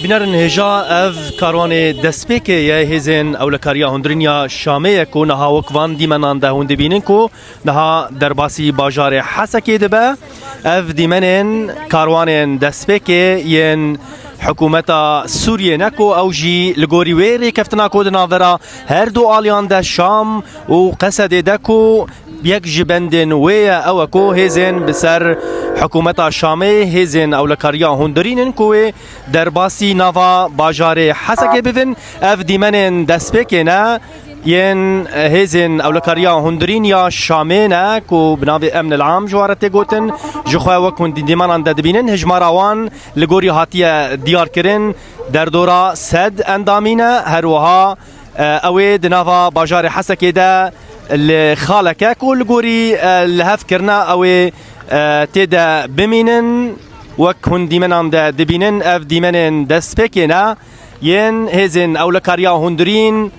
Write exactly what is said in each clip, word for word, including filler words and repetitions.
Nerin hêja ev karwanê destpêkê ye hêzên ewlekariya hundirîn ya Şamê ye ku niha wek van dîmenan de hûn dibînin ku niha derbasî bajarê Hesekê dibe. Ev dîmenên karwanên destpêkê yên hikûmeta Sûriyê ne ku ew jî li gorî wê rêkeftina ku di navbera her du aliyan de Şam û Qesedê de ku yek ji bendên wê ye, ew e ku hêzên bi ser hikûmeta Şamê, hêzên ewlekariya hundirîn in ku wê derbasî nava bajarê Hesekê bibin. Ev dîmenên destpêkê ne yên hêzên ewlekariya hundirîn ya Şamê ne ku bi navê Emn el Am ji wan re tê gotin. Ji xwe wek hûn dî-, dîmenan de dibînin, hijmara wan li gorî hatiye diyarkirin derdora sed endamî ne. Her wiha, e, ew ê di nava bajarê Hesekê de li xaleke ku li gorî, e, lihevkirina ew ê, e, tê de bimînin. Wek hûn dîmenan de dibînin, ev dîmenên destpêkê ne yên hêzên ewlekariya hundirîn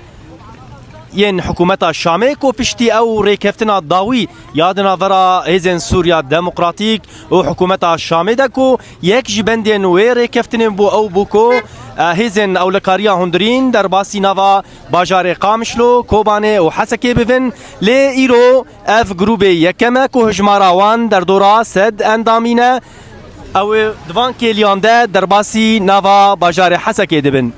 yên hikûmeta Şamê ku piştî ew rêkeftina dawî ya di navbera hêzên Sûriya Demokratîk û hikûmeta Şamê de ku yek ji bendên wê rêkeftinê bû ew bû ku, e, hêzên ewlekariya hundirîn derbasî nava bajarê Qamişlo, Kobanê û Hesekê bibin. Lê îro ev grûbê yekem e ku hijmara wan derdora sed endamî ne. Ew ê di van kêliyan de derbasî nava bajarê Hesekê dibin.